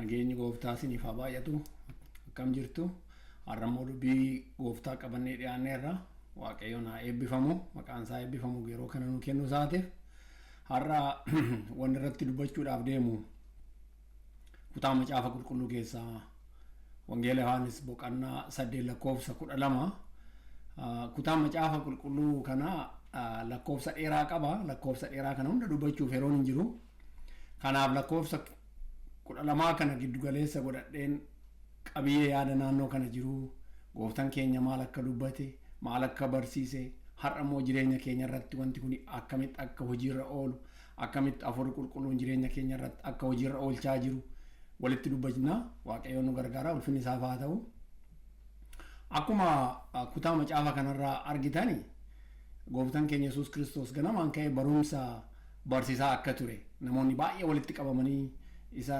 Nageenyi gooftaa isiniif haa baay'atu. Akkam jirtu? Har'a immoo dubbii gooftaa qabannee dhiyaanneerra. Waaqayyoon haa eebbifamu. Maqaan isaa eebbifamu yeroo kana nu kennu isaatiif. Har'a wanni irratti dubbachuudhaaf deemu kutaa macaafa qulqulluu keessaa Wangeela Yohaannis boqonnaa 8 lakkoofsa 12. Kutaa macaafa qulqulluu kana lakkoofsa dheeraa qaba. Lakkoofsa dheeraa kana hunda dubbachuuf yeroon hin jiru. Kanaaf lakkoofsa 12 kana giddugaleessa godhadheen qabiyyee yaada naannoo kana jiru, gooftaan keenya maal akka dubbate, maal akka barsiise, har'a immoo jireenya keenya irratti wanti kun akkamitti akka hojiirra oolu, akkamitti hafuurri qulqulluun jireenya keenya irratti akka hojiirra oolchaa jiru walitti dubbachna. Waaqayyoon nu gargaara, ulfinni isaaf haa ta'u. Akkuma kutaa macaafa kanarraa argitani, gooftaan keenya Yesuus Kiristoos ganamaan ka'ee barumsa barsiisaa akka ture, namoonni baay'ee walitti qabamanii isa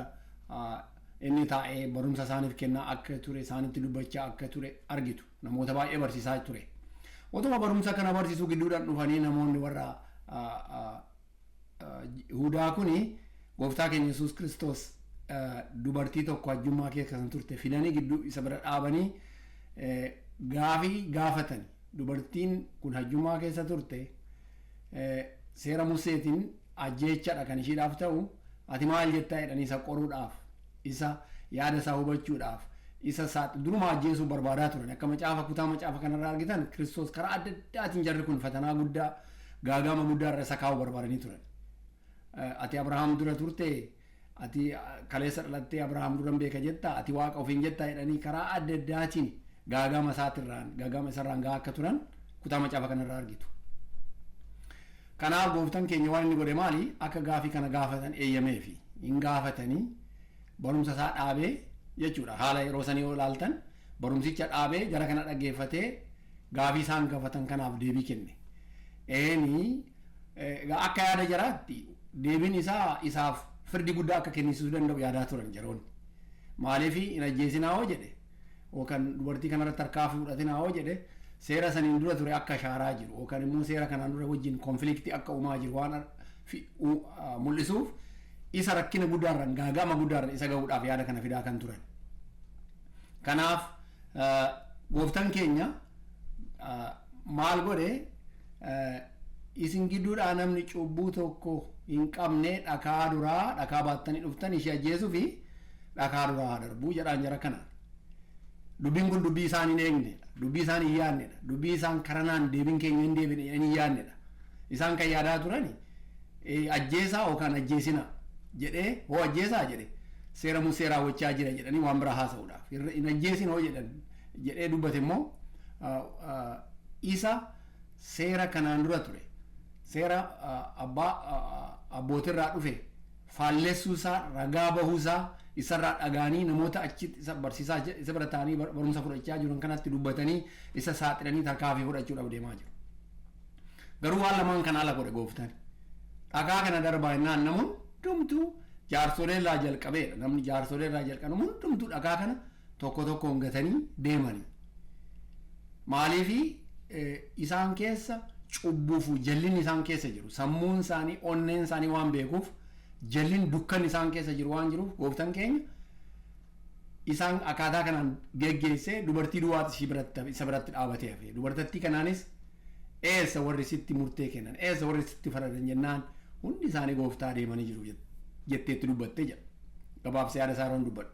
inni taa'ee barumsa isaaniif kennaa akka ture, isaanitti dubbachaa akka ture argitu. Namoota baay'ee barsiisaa ture. Otuma barumsa kana barsiisuu gidduudhaan dhufanii namoonni warra Yihudaa kuni gooftaa keenya Yesuus Kiristoos dubartii tokko hajjummaa keessa kan turte fidanii gidduu isa bira dhaabanii gaafii gaafatan. Dubartiin kun hajjummaa keessa turte, seera Museetiin ajjeechadha kan ishiidhaaf ta'u, ati maal jettaa jedhanii isa qoruudhaaf, isa yaada isaa hubachuudhaaf, isa duruma ajjeesuu barbaadaa turan. Akka macaafa kutaa macaafa kanarraa argitan, Kiristoos karaa adda addaatiin jarri kun fatanaa guddaa, gaagama guddaa irra isa kaa'uu barbaadanii turan. Ati Abrahaam dura turte, ati kaleessa dhalattee Abrahaam duran beeka jetta, ati waaqa ofiin jetta jedhanii karaa adda addaatiin gaagama isaatirraan, gaagama isarraan gahaa akka turan kutaa macaafa kanarraa argitu. Kanaaf gooftaan keenya waan inni godhe maali? Akka gaafii kana gaafatan eeyyameefi. Hin gaafatanii, barumsa isaa dhaabee jechuudha. Haala yeroo sanii yoo ilaaltan, barumsicha dhaabee jara kana dhaggeeffatee gaafii isaan gaafatan kanaaf deebii kenne. Eeni, akka yaada jaraatti deebiin isaa isaaf firdi guddaa akka kennisiisuu danda'u yaadaa turan jaroonni. Maaliif hin ajjeesinaa hoo jedhe, yookaan dubartii kanarratti harkaa fudhatinaa hoo jedhe, seera saniin dura ture akka shaaraa jiru yookaan immoo seera kanaan dura wajjin konfliktii akka uumaa jiru waan mul'isuuf, isa rakkina guddaarraan, gaagama guddaarraan isa gahuudhaaf yaada kana fidaa kan turan. Kanaaf gooftaan keenya maal godhe? Isin gidduudhaa namni cubbuu tokko hin qabne dhakaa duraa, dhakaa baattanii dhuftan ishee ajjeesuu fi dhakaa duraa haa darbuu jedhaan jara kanaan. Dubbiin kun dubbii isaan hin eegnedha. Dubbii isaan hin yaadnedha. Dubbii isaan karanaan deebiin keenya hin deebine hin yaadnedha. Isaan kan yaadaa turani ajjeesaa yookaan ajjeesinaa jedhee, hoo ajjeesaa jedhe seera Musee raawwachaa jira jedhanii waan biraa haasa'uudhaaf. Hin ajjeesin hoo jedhan jedhee dubbate immoo isa seera kanaan dura ture, seera abbaa abbootirraa dhufe faallessuusaa, ragaa bahuusaa isarraa dhagaanii namoota achitti isa barsiisaa, isa bira taa'anii barumsa fudhachaa jiran kanatti dubbatanii isa saaxilanii tarkaanfii fudhachuudhaaf deemaa jiru. Garuu waan lamaan kana ala godhe gooftaan. Dhagaa kana darbaa jennaan nama hundumtuu jaarsolee irraa jalqabeedha. Namni jaarsolee irraa jalqabe hundumtuu dhagaa kana tokko tokkoon gatanii deemanii. Maaliifi? Isaan keessa cubbuufu jallinni isaan keessa jiru, sammuun isaanii, onneen isaanii waan beekuuf, jallin dukkan isaan keessa jiru waan jiruuf, gooftaan keenya isaan akkaataa kanaan geggeessee dubartii duwwaatu ishii biratti isa biratti dhaabatee hafe. Dubartittii kanaanis eessa warri sitti murtee kennan, eessa warri sitti faradan jennaan, hundi isaanii gooftaa deemanii jiru jetteetti dubbattee jedha. Gabaabsee yaada isaa yeroon dubbadhu.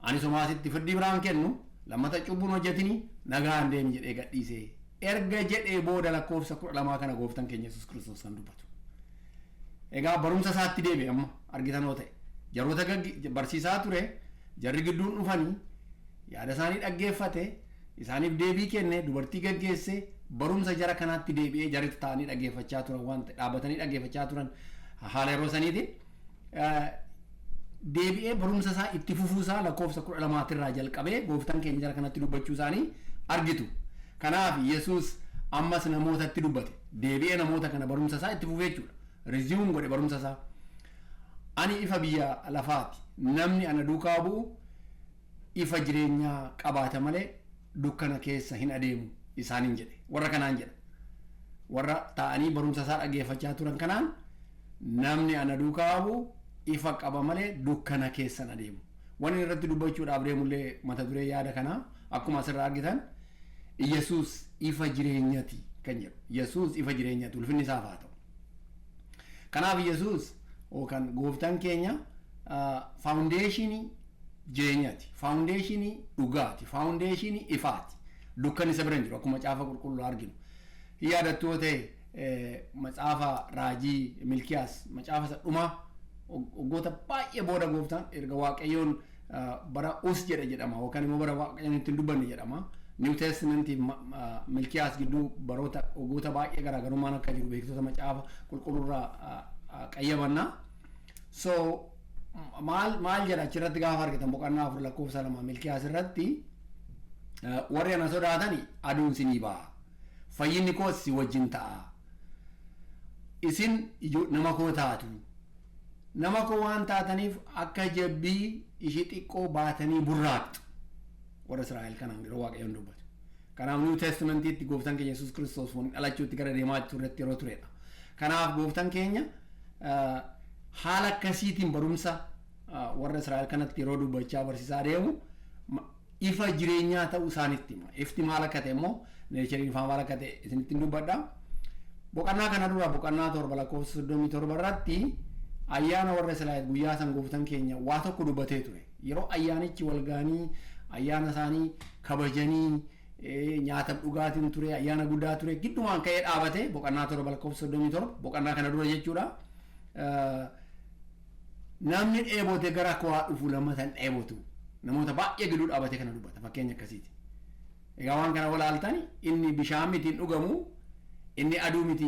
Ani somaa sitti firdii biraan kennu, lammata cubbuun hojjetini, nagaan deemi jedhee gadhiisee. Erga jedhee booda lakkoofsa 12 kana gooftaan keenya Yesuus Kiristoos kan dubbatu. Egaa barumsa isaatti deebi'e amma argitanoo ta'e. Jaroota barsiisaa ture, jarri gidduun dhufanii yaada isaanii dhaggeeffate, isaaniif deebii kenne, dubartii gaggeesse, barumsa jara kanaatti deebi'ee jarri taa'anii dhaggeeffachaa turan waan ta'e, dhaabbatanii dhaggeeffachaa turan haala yeroo saniitiin. Deebi'ee barumsa isaa itti fufuu isaa lakkoofsa 12 irraa jalqabee gooftaan keenya jara kanatti dubbachuu isaanii argitu. Kanaaf Yesuus ammas namootatti dubbate. Deebi'ee namoota kana barumsa isaa itti fufee jechuudha. Resume godhe barumsa isaa. Ani ifa biyya lafaati. Namni ana duukaa bu'u ifa jireenyaa qabaata malee dukkana keessa hin adeemu isaaniin jedhe. Warra kanaan jedha. Warra taa'anii barumsa isaa dhaggeeffachaa turan kanaan, namni ana duukaa bu'u Ifa qaba malee dukkana keessan adeemu. Wanni irratti dubbachuudhaaf deemullee mata duree yaada kanaa akkuma asirraa argitan Yesuus ifa jireenyati kan jedhu. Yesuus ifa jireenyati, ulfinni isaaf haa ta'u. Kanaaf Yesuus yookaan gooftaan keenya foundationii jireenyaati. Foundationii dhugaati. Foundationii ifaati. Dukkan isa bira hin jiru akkuma caafa qulqulluu arginu. Yaadattu yoo ta'e, macaafa raajii Milkiyaas, macaafa isa dhumaa, waggoota baay'ee booda gooftaan erga Waaqayyoon bara us jedhe jedhama, yookaan immoo bara Waaqayyoon ittiin dubbanne jedhama. New Testament Milkiyaas gidduu baroota waggoota baay'ee garaagarummaan akka jiru beektota macaafa qulqulluurraa qayyabanna. So maal maal jedha achirratti gaafa argitan, boqonnaa 4 lakkoofsa 2 Milkiyaas irratti, "Warri ana sodaatani aduun sinii ba'a. Fayyinni koos si wajjin ta'a. Isin nama koo taatu. Nama koo waan taataniif akka jabbii ishii xiqqoo baatanii burraaqxu." Warra Israa'el kanaan yeroo Waaqayyoon dubbatu. Kanaaf New Testamentiitti gooftaan keenya Yesuus Kiristoos foon dhalachuutti gara deemaa turretti yeroo turedha. Kanaaf gooftaan keenya haala akkasiitiin barumsa warra Israa'el kanatti yeroo dubbachaa barsiisaa deemu ifa jireenyaa ta'uu isaanitti hima. Ifti maal akka ta'e immoo, natureiin ifaa maal akka ta'e isinitti dubbadha. Boqonnaa kana dura boqonnaa 7 lakkoofsa 37 irratti ayyaana warra Israa'el guyyaa san gooftaan keenya waa tokko dubbatee ture. Yeroo ayyaanichi wal ga'anii ayyaana isaanii kabajanii nyaataaf dhugaatiin ture, ayyaana guddaa ture, giddumaan ka'ee dhaabate, boqonnaa 7 lakkoofsa 37, boqonnaa kana dura jechuudha. "Namni dheebote gara koo haa dhufu, lammata hin dheebotu." Namoota baay'ee gidduu dhaabatee kana dubbata, fakkeenya akkasiiti. Egaa waan kana walaaltani, inni bishaan miti hin dhugamu, inni aduu miti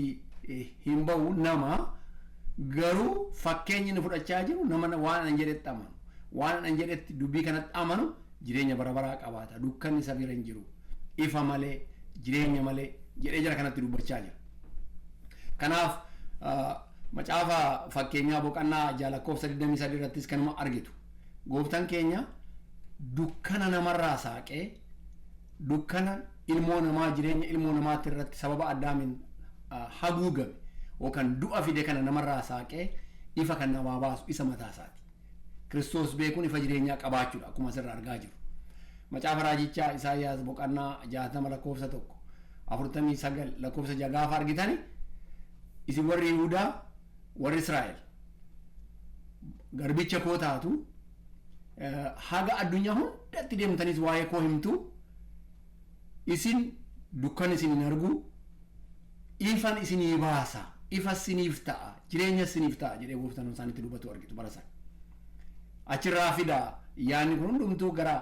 hin bahu, nama garuu fakkeenyi inni fudhachaa jiru nama waan an jedhetti amanu. Waan an jedhetti, dubbii kanatti amanu jireenya bara baraa qabaata. Dukkanni isa bira hin jiru. Ifa malee, jireenya malee jedhee jara kanatti dubbachaa jira. Kanaaf macaafa fakkeenyaa boqonnaa 6 lakkoofsa 23 irrattis kanuma argitu. Gooftaan keenya dukkana namarraa saaqee, dukkana ilmoo namaa, jireenya ilmoo namaatti irratti sababa Addaamiin haguugame yookaan du'a fide kana namarraa saaqee ifa kan namaa baasu isa mataa isaati. Kiristoos beekuun ifa jireenyaa qabaachuudha akkuma asirraa argaa jiru. Macaafa raajichaa Isaayyaas boqonnaa 60 lakkoofsa 1, 49 lakkoofsa 6 gaafa argitani, "Isin warri Yihudaa, warri Israa'el garbicha koo taatu, haga addunyaa hundatti deemtanis waa'ee koo himtu, isin dukkan isin hin argu, ifan isinii baasa, ifa isiniif ta'a, jireenya isiniif ta'a" jedhee gooftaan isaanitti dubbatu argitu bara sana. Achirraa fida yaadni kun hundumtuu gara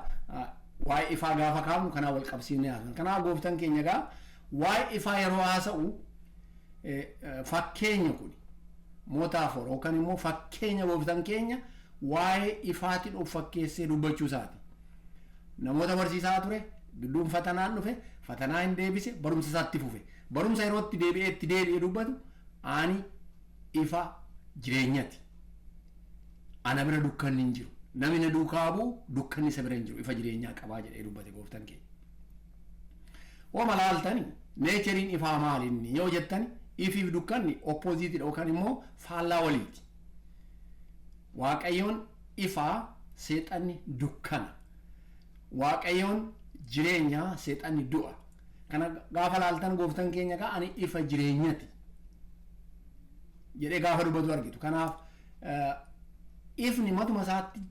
waa'ee ifaa gaafa kaafnu kanaa wal qabsiifnee haasofna. Kanaaf gooftaan keenya egaa waa'ee ifaa yeroo haasa'u fakkeenya kun metaphor yookaan immoo fakkeenya gooftaan keenya waa'ee ifaatiin of fakkeessee dubbachuu isaati. Namoota barsiisaa ture gidduun fatanaan dhufe, fatanaa hin deebise, barumsa isaatti fufe. Barumsa yeroo itti deebi'ee itti deebi'ee dubbatu, "Ani ifa jireenyati. Ana bira dukkanni hin jiru. Namni na duukaa bu'u dukkanni isa bira hin jiru. Ifa jireenyaa qabaa" jedhee dubbate gooftaan keenya. Hooma laaltani, natureiin ifaa maalinni yoo jettani, ifiif dukkanni oppositeiidha yookaan immoo faallaa waliiti. Waaqayyoon ifaa, seexanni dukkana. Waaqayyoon jireenyaa, seexanni du'a. Kana gaafa laaltan, gooftaan keenya gaa "Ani ifa jireenyati" jedhee gaafa dubbatu argitu. Kanaaf ifni matuma isaatti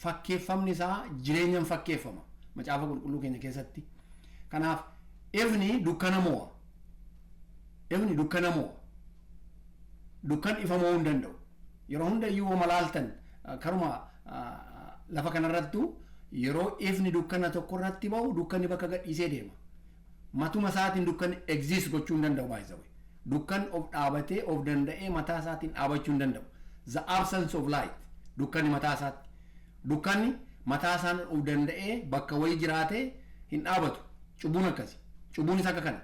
fakkeeffamni isaa jireenyaan fakkeeffama macaafa qulqulluu keenya keessatti. Kanaaf ifni dukkana mo'a. Ifni dukkana mo'a. Dukkan ifa mo'uu hin danda'u. Yeroo hunda iyyuu wama laaltan, karuma lafa kanarrattu yeroo ifni dukkana tokko irratti ba'u dukkanni bakka gadhiisee deema. Matuma isaatiin dukkanni exist gochuu hin danda'u baay'isawee. Dukkan of dhaabatee, of danda'ee mataa isaatiin dhaabachuu hin danda'u. The absence of light, dukkanni mataa isaatti. Dukkanni mataa isaan of danda'ee bakka wayii jiraatee hin dhaabatu. Cubbuun akkasi. Cubbuunis akka kana.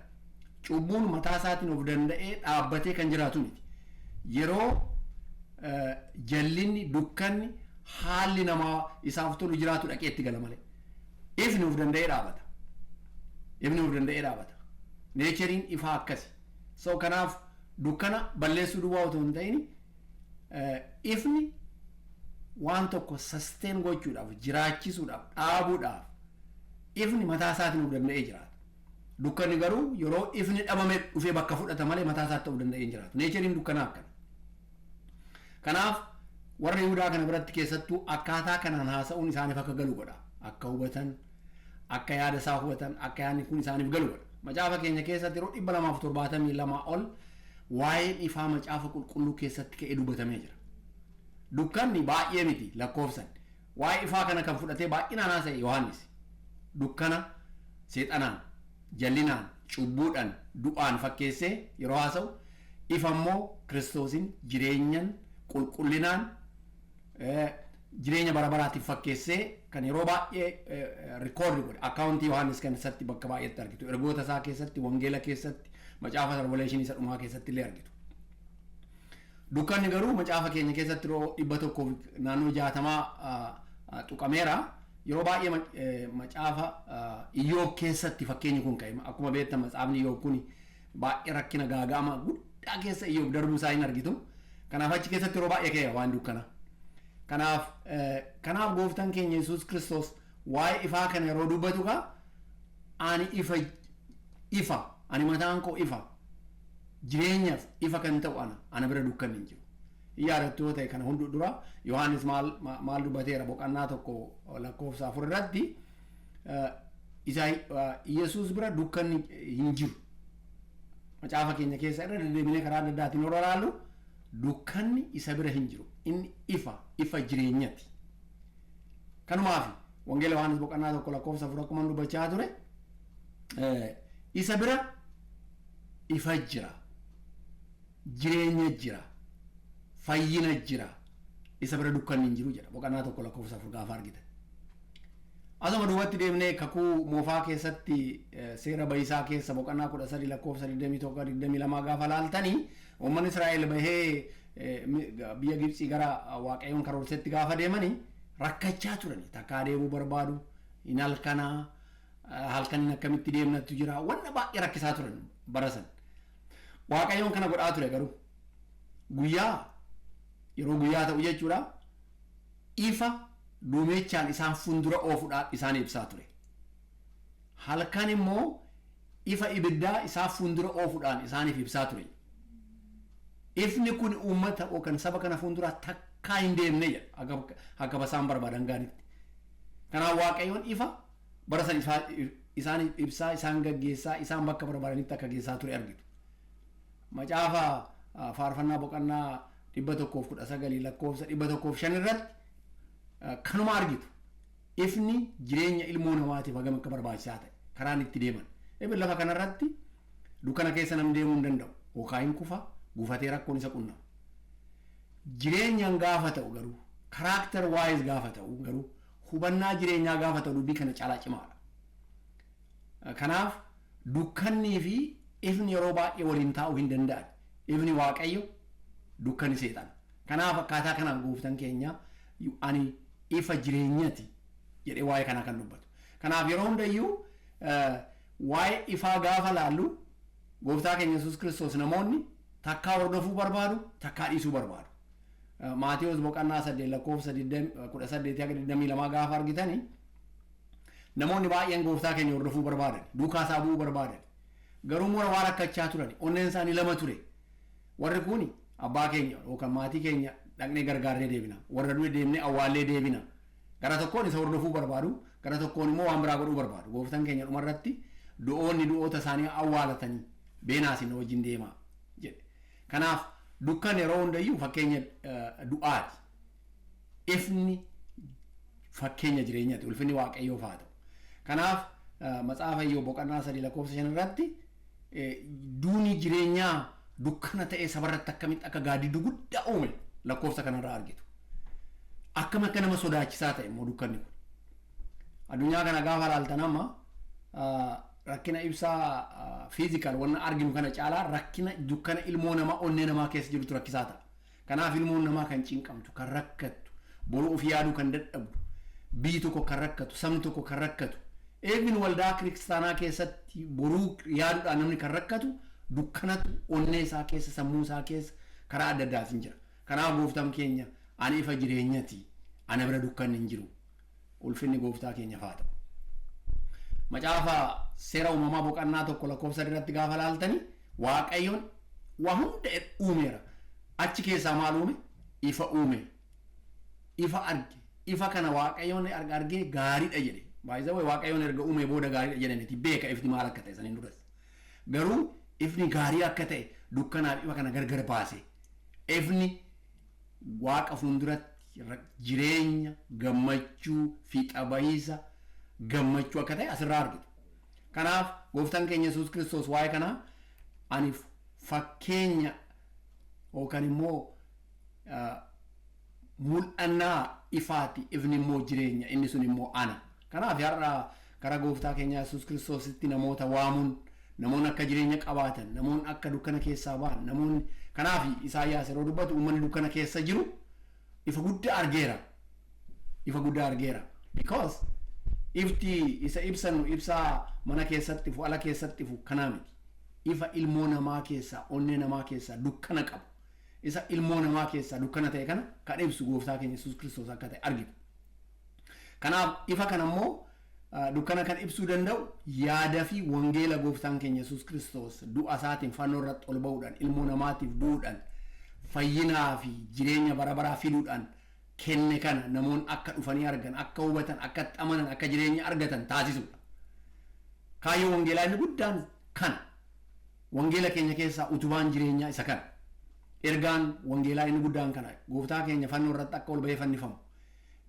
Cubbuun mataa isaatiin of danda'ee dhaabbatee kan jiraatu miti. Yeroo jallinni, dukkanni, haalli namaa isaaf tolu jiraatu dhaqee itti gala malee. Ifni of danda'ee dhaabata. Ifni of danda'ee dhaabata. Natureiin ifaa akkasi. So kanaaf dukkana balleessuu duwwaa otoo hin ta'in ifni Waan tokko sustain gochuudhaaf, jiraachisuudhaaf, dhaabuudhaaf ifni mataa isaatiin of danda'ee jiraata. Dukkanni garuu yeroo ifni dhabame dhufee bakka fudhata malee mataa isaatti of danda'ee hin jiraatu. Natureiin dukkanaa akkana. Kanaaf warra Yihudaa kana biratti keessattuu akkaataa kanaan haasa'uun isaaniif akka galu godha. Akka hubatan, akka yaada isaa hubatan, akka yaadni kun isaaniif galu godha. Macaafa keenya keessatti yeroo 272 ol waa'een ifaa Macaafa Qulqulluu keessatti ka'ee dubbatamee jira. Dukkanni baay'ee miti lakkoofsan. Waa'ee ifaa kana kan fudhatee baay'inaan haasa'e Yohaannis. Dukkana seexanaan, jallinaan, cubbuudhaan, du'aan fakkeessee yeroo haasa'u, ifa immoo Kiristoosin jireenyan, qulqullinaan, jireenya bara baraatiif fakkeessee kan yeroo baay'ee record godhe accountii Yohaannis keessatti bakka baay'eetti argitu. Ergoota isaa keessatti, wangeela keessatti, macaafa Revelationii isa dhumaa keessatti illee argitu. Dukkanni garuu macaafa keenya keessatti yeroo 160 naannoo tuqameera. Yeroo baay'ee macaafa Iyyoob keessatti fakkeenyi kun ka'e. Akkuma beektan, macaafni Iyyoob kun baay'ee rakkina gaaga'ama guddaa keessa Iyyoob darbuu isaa hin argitu. Kanaaf achi keessatti yeroo baay'ee ka'e waan dukkana. Kanaaf gooftaan keenya Yesuus Kiristoos waa'ee ifaa kana yeroo dubbatu kaa, ani ifa, ani mataan koo ifa, jireenyaaf ifa kan ta'u ana bira dukkanni hin jiru. Yaadattu yoo ta'e, kana hundu dura Yohaannis maal dubbateera? Boqonnaa 1 lakkoofsa 4 irratti isa Yesuus bira dukkanni hin jiru. Macaafa keenya keessa irra deddeebinee karaa adda addaatiin yeroo ilaallu, dukkanni isa bira hin jiru. Inni ifa, ifa jireenyati. Kanumaaf Wangeela Yohaannis boqonnaa 1 lakkoofsa 4 akkuma dubbachaa ture, isa bira ifa jira, jireenya jira, fayyina jira, isa bira dukkanni hin jiru jedha boqonnaa 1 lakkoofsa 4 gaafa argitan. Asuma duubatti deemnee Kakuu Moofaa keessatti, Seera Bayisaa keessa boqonnaa 13 lakkoofsa 21 22 gaafa laaltanii, uummanni Israa'el bahee biyya Gibxii gara Waaqayyoon karoorsetti gaafa deemanii rakkachaa turani. Takkaa deemuu barbaadu hin halkanaa, halkaniin akkamitti deemnattu jira, wanna baay'ee rakkisaa turan bara san. Waaqayyoon kana godhaa ture garuu guyyaa, yeroo guyyaa ta'u jechuudha, ifa duumechaan isaan fuuldura oofuudhaan isaan ibsaa ture. Halkan immoo ifa ibiddaa isaan fuuldura oofuudhaan isaaniif ibsaa ture. Ifni kun uummata yookaan saba kana fuuldura takkaa hin deemne jedha, akka isaan barbaadan gaanitti. Kanaaf Waaqayyoon ifa bara san isaan ibsaa, isaan gaggeessaa, isaan bakka barbaadanitti akka geessaa ture argitu. Macaafa Faarfannaa boqonnaa 119 lakkoofsa 105 irratti kanuma argitu. Ifni jireenya ilmoo namaatiif hagam akka barbaachisaa ta'e, karaan itti deeman. Even lafa kanarratti dukkana keessa namni deemuu hin danda'u. Yookaan hin kufa, gufatee rakkoon isa qunnama. Jireenyaan gaafa ta'u garuu, character wise gaafa ta'u garuu, hubannaa jireenyaa gaafa ta'u, dubbii kana caalaa cimaadha. Kanaaf dukkannii fi ifni yeroo baay'ee waliin taa'uu hin danda'an. Ifni Waaqayyo, dukkanni seexana. Kanaaf akkaataa kanaan gooftaan keenya ani ifa jireenyati jedhee waa'ee kanaa kan dubbatu. Kanaaf yeroo hundayyuu waa'ee ifaa gaafa laallu, gooftaa keenya Yesuus Kiristoos namoonni takkaa hordofuu barbaadu, takkaa dhiisuu barbaadu. Maatiyuus boqonnaa 8 lakkoofsa 18 haga 22 gaafa argitanii, namoonni baay'een gooftaa keenya hordofuu barbaadan, duukaa isaa bu'uu barbaadan. Garuu mura waan rakkachaa turan, onneen isaanii lama ture. Warri kun abbaa keenya yookaan maatii keenya dhaqnee gargaarree deebina, warra du'e deemnee awwaallee deebina. Gara tokkoon isa hordofuu barbaadu, gara tokkoon immoo waan biraa godhuu barbaadu. Gooftaan keenya dhumarratti, du'oonni du'oota isaanii awwaalatanii beenaa, isin wajjin deemaa jedhe. Kanaaf dukkan yeroo hundayyuu fakkeenya du'aati. Ifni fakkeenya jireenyaati. Ulfinni Waaqayyoof haa ta'u. Kanaaf Matsaafa Iyyoob boqonnaa 3 lakkoofsa 5 irratti duuni jireenyaa dukkana ta'ee sabarratti akkamitti akka gaaddidduu guddaa uume lakkoofsa kanarraa argitu. Akkam akka nama sodaachisaa ta'e immoo dukkanni kun. Addunyaa kana gaafa laaltan, amma rakkina ibsaa physical wanna arginu kana caalaa rakkina dukkana ilmoo namaa onnee namaa keessa jirutu rakkisaa ta'a. Kanaaf ilmoon namaa kan cinqamtu, kan rakkattu, boruu of yaaduu kan dadhabdu, biyyi tokko kan rakkatu, sabni tokko kan rakkatu, even waldaa kiristaanaa keessatti boruu yaaduudhaan namni kan rakkatu, dukkanatu onnee isaa keessa, sammuu isaa keessa karaa adda addaatiin jira. Kanaaf gooftaan keenya ani ifa jireenyati. Ana bira dukkanni hin jiru. Ulfinni gooftaa keenyaaf haa ta'u. Macaafa seera uumamaa boqonnaa 1 lakkoofsa 3 irratti gaafa laaltani, Waaqayyoon waa hunda uumeera. Achi keessaa maal uume? Ifa uume. Ifa arge. Ifa kana Waaqayyoon argee gaariidha jedhe. Baay'ee Waaqayyoon erga uume booda gaariidha jedhe miti, beeka ifni maal akka ta'e saniin duras. Garuu ifni gaarii akka ta'e dukkanaaf ifa kana gargar baase. Ifni Waaqa fuulduratti jireenya, gammachuu, fiixa bahiisa gammachuu akka ta'e asirraa argitu. Kanaaf gooftaan keenya Yesuus Kiristoos waa'ee kanaa ani fakkeenya yookaan immoo mul'annaa ifaati, ifni immoo jireenya, inni sun immoo ana. Kanaaf har'a karaa gooftaa keenya Yesuus Kiristoositti namoota waamuun, namoonni akka jireenya qabaatan, namoonni akka dukkana keessaa ba'an, namoonni kanaaf Isaayyaas yeroo dubbatu, uummanni dukkana keessa jiru ifa guddaa argeera. Ifa guddaa argeera. Because ifti isa ibsannu ibsaa mana keessatti ifu, ala keessatti ifu kanaa miti. Ifa ilmoo namaa keessaa, onnee namaa keessaa dukkana qabu. Isa ilmoo namaa keessaa dukkana ta'e kana kan ibsu gooftaa keenya Yesuus Kiristoos akka ta'e argitu. Kanaaf ifa kana immoo dukkana kan ibsuu danda'u yaada fi wangeela gooftaan keenya Yesuus Kiristoos du'a isaatiin fannoo irratti ol ba'uudhaan, ilmoo namaatiif du'uudhaan, fayyinaa fi jireenya bara baraa fiduudhaan kenne kana namoonni akka dhufanii argan, akka hubatan, akka itti amanan, akka jireenya argatan taasisudha. Kaayyoo wangeelaa inni guddaan kana. Wangeela keenya keessaa utubaan jireenyaa isa kana. Ergaan wangeelaa inni guddaan kana: gooftaa keenya fannoo irratti akka ol bahee fannifamu,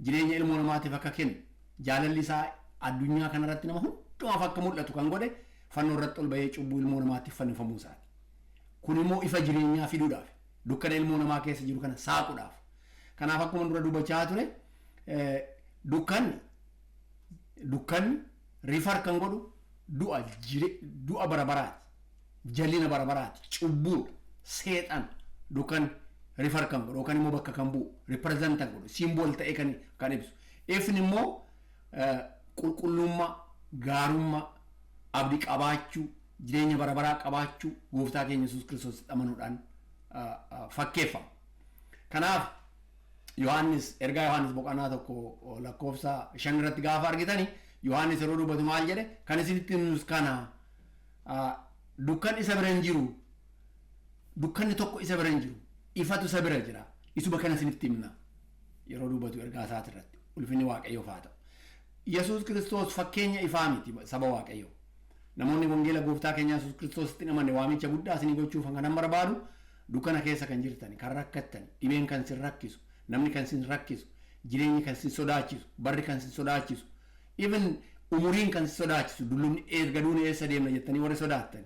jireenya ilmoo namaatiif akka kennu, jaalalli isaa addunyaa kanarratti nama hundumaaf akka mul'atu kan godhe fannoo irratti ol bahee cubbuu ilmoo namaatiif fannifamuu isaati. Kun immoo ifa jireenyaa fiduudhaaf, dukkana ilmoo namaa keessa jiru kana saaquudhaaf. Kanaaf akkuma dura dubbachaa ture, dukkanni refer kan godhu du'a bara baraati. Jalina bara baraati. Cubbuudha. Seexan dukkan refer kan godhu yookaan immoo bakka kan bu'u, represent kan godhu, symbol ta'e kan ibsu. Ifni immoo qulqullummaa, gaarummaa, abdii qabaachuu, jireenya bara baraa qabaachuu gooftaa keenya Yesuus Kiristoos amanuudhaan fakkeeffama. Kanaaf Yohaannis, ergaa Yohaannis boqonnaa 1 lakkoofsa 5 irratti gaafa argitani, Yohaannis yeroo dubbatu maal jedhe? Kan isinitti nus kana, dukkan isa bira hin jiru, dukkanni tokko isa bira hin jiru, ifatu isa bira jira, isuma kana isinitti himna yeroo dubbatu ergaa isaati irratti. Ulfinni Waaqayyoof haa ta'u. Yesuus Kiristoos fakkeenya ifaa miti, saba Waaqayyoo? Namoonni wangeela gooftaa keenya Yesuus Kiristoositti hin amanne, waamicha guddaa isinii gochuuf kan barbaadu, dukkana keessa kan jirtan, kan rakkattan, dhibeen kan sin rakkisu, namni kan sin rakkisu, jireenyi kan sin sodaachisu, barri kan sin sodaachisu, even umuriin kan sin sodaachisu, dullumni, erga duune eessa deemna jettanii warri sodaattan.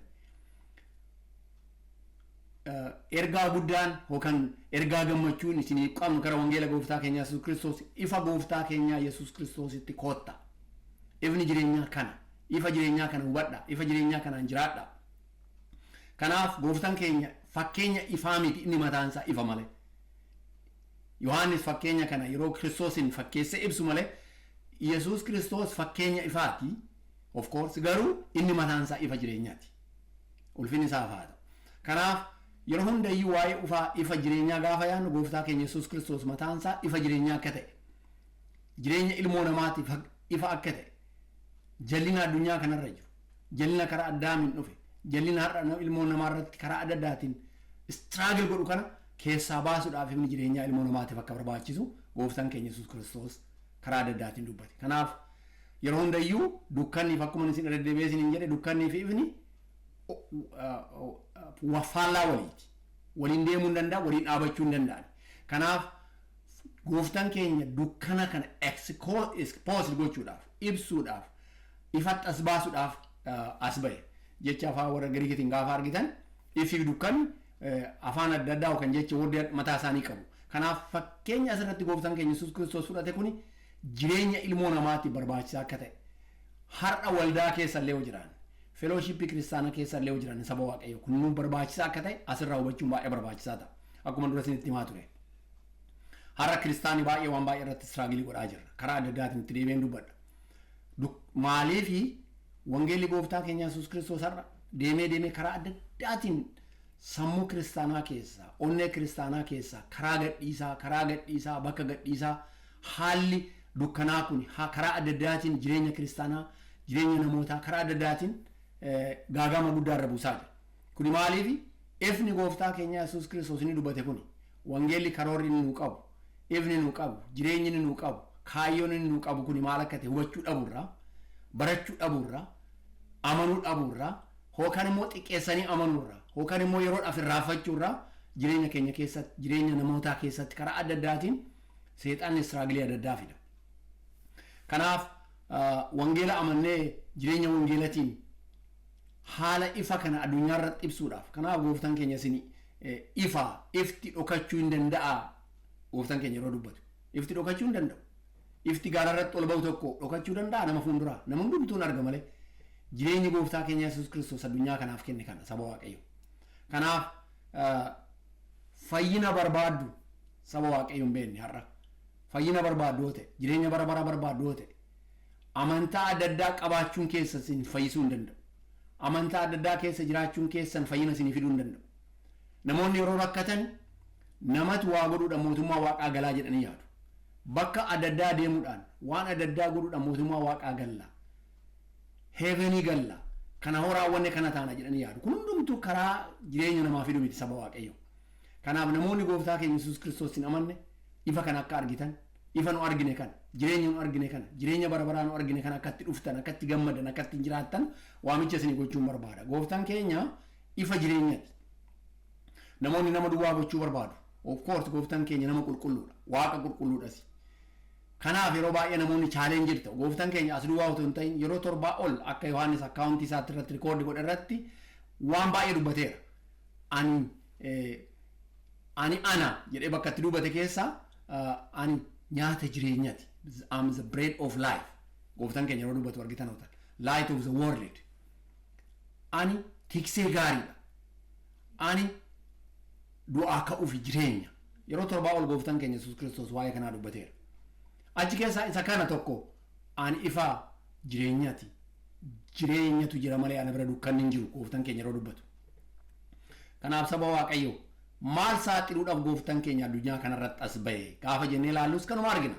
Ergaa guddaan yookaan ergaa gammachuun isinii qabnu kara wangeela gooftaa keenya Yesuus Kiristoos, ifa gooftaa keenyaa Yesuus Kiristoositti kootta. Ifni jireenyaa kana. Ifa jireenyaa kana hubadha. Ifa jireenyaa kanaan jiraadha. Kanaaf gooftaan keenya fakkeenya ifaa miti, inni mataan isaa ifa malee. Yohaannis fakkeenya kana yeroo Kiristoosin fakkeessee ibsu malee, Yesuus Kiristoos fakkeenya ifaati. Of course, garuu inni mataan isaa ifa jireenyaati. Ulfinni isaaf haa ta'u. Kanaaf yeroo hundayyuu waa'ee ufaa ifa jireenyaa gaafa yaadnu, gooftaa keenya Yesuus Kiristoos mataan isaa ifa jireenyaa akka ta'e, jireenya ilmoo namaatiif ifa akka ta'e, jallina addunyaa kanarra jiru, jallina karaa Addaamiin dhufe, jallina har'a ilmoo namaa irratti karaa adda addaatiin struggle godhu kana keessaa baasuudhaaf ifni jireenyaa ilmoo namaatiif akka barbaachisu gooftaan keenya Yesuus Kiristoos karaa adda addaatiin dubbate. Kanaaf yeroo hundayyuu dukkanniif, akkuma isin irra deebi'ee isiniin jedhe, dukkannii fi ifni faallaa waliiti. Waliin deemuu hin danda'an, waliin dhaabachuu hin danda'an. Kanaaf gooftaan keenya dukkana kana expose gochuudhaaf, ibsuudhaaf, ifatti as baasuudhaaf as ba'e. Jecha afaan warra Giriikiitiin gaafa argitan, ifi dukkanni afaan adda addaa yookaan jecha warri mataa isaanii qabu. Kanaaf fakkeenya asirratti gooftaan keenya Yesuus Kiristoos fudhate kuni jireenya ilmoo namaatiif barbaachisaa akka ta'e, har'a waldaa keessa illee yoo jiran, fellowshipii kiristaanaa keessa illee yoo jiran, saba Waaqayyo, kun nu barbaachisaa akka ta'e asirraa hubachuun baay'ee barbaachisaa ta'a. Akkuma dura isinitti himaa ture. Har'a kiristaanii baay'ee waan baay'ee irratti struggle godhaa jirra. Karaa adda addaatiin itti deebi'een dubbadha. Maaliifi wangeelli gooftaa keenya Yesuus Kiristoos har'a deemee deemee karaa adda addaatiin sammuu kiristaanaa keessaa, onnee kiristaanaa keessaa karaa gadhiisaa, karaa gadhiisaa, bakka gadhiisaa Haalli dukkanaa kun karaa adda addaatiin jireenya kiristaanaa, jireenya namootaa karaa adda addaatiin gaagama guddaa irra buusaa jira. Kuni maaliif? Ifni gooftaa keenya Yesuus Kiristoos inni dubbate kuni, wangeelli, karoorri inni nuu qabu, ifni nuu qabu, jireenyi inni nuu qabu, kaayyoon inni nuu qabu kuni maal akka ta'e hubachuu dhabuurraa, barachuu dhabuurraa, amanuu dhabuurraa, yookaan immoo xiqqeessanii amanuurraa, yookaan immoo yeroodhaaf irraanfachuurraa jireenya keenya keessatti, jireenya namootaa keessatti karaa adda addaatiin seexanni struggle adda addaa fida. Kanaaf wangeela amannee jireenya wangeelatiin haala ifa kana addunyaa irratti ibsuudhaaf, kanaaf gooftaan keenya isin ifa, ifti dhokachuu hin danda'a. Gooftaan keenya yeroo dubbatu, ifti dhokachuu hin danda'u. Ifti gaara irratti ol ba'u tokko dhokachuu danda'a nama fuulduraa? Nama hundumtuu hin arga malee. Jireenyi gooftaa keenya Yesuus Kiristoos addunyaa kanaaf kenne kana, saba Waaqayyo. Kanaaf fayyina barbaaddu, saba Waaqayyo hin beekne, har'a fayyina barbaaddu yoo ta'e, jireenya bara bara barbaaddu yoo ta'e, amantaa adda addaa qabaachuun keessa isin fayyisuu hin danda'u. Amantaa adda addaa keessa jiraachuun keessan fayyina isinii fiduu hin danda'u. Namoonni yeroo rakkatan namatu waa godhuudhaan mootummaa waaqaa galaa jedhanii yaadu. Bakka adda addaa deemuudhaan, waan adda addaa godhuudhaan mootummaa waaqaa galla, heaven galla, kana hoo raawwanne kana taana jedhanii yaadu. Kun hundumtuu karaa jireenya namaa fiduu miti, saba Waaqayyo. Kanaaf namoonni gooftaa keenya Yesuus Kiristoos hin amanne ifa kana akka argitan, ifa nu argine kana, jireenya nu argine kana, jireenya bara baraa nu argine kana akkatti dhuftan, akkatti gammadan, akkatti jiraattan waamicha isinii gochuun barbaada. Gooftaan keenya ifa jireenyati. Namoonni nama duwwaa gochuu barbaadu. Of course, gooftaan keenya nama qulqulluudha, Waaqa qulqulluudhas. Kanaaf yeroo baay'ee namoonni challenge ta'u. Gooftaan keenya as duwwaa otoo hin ta'in yeroo 7 ol akka Yohaannis account isaatti irratti record godhe irratti waan baay'ee dubbateera. Ani ana jedhee bakka itti dubbate keessaa, ani nyaata jireenyaati. I'm the bread of life. Gooftaan keenya yeroo dubbatu argitan ootan. Light of the world. Ani tiksee gaariidha. Ani du'aa ka'uuf jireenya. Yeroo 7 ol gooftaan keenya Yesuus Kiristoos waa'ee kanaa dubbateera. Achi keessaa isa kana tokko, ani ifa jireenyaati. Jireenyatu jira malee ana bira dukkanni hin jiru, gooftaan keenya yeroo dubbatu. Kanaaf saba Waaqayyoo, maal saaxiluudhaaf gooftaan keenya addunyaa kanarratti as ba'e gaafa jennee ilaallus kanuma argina.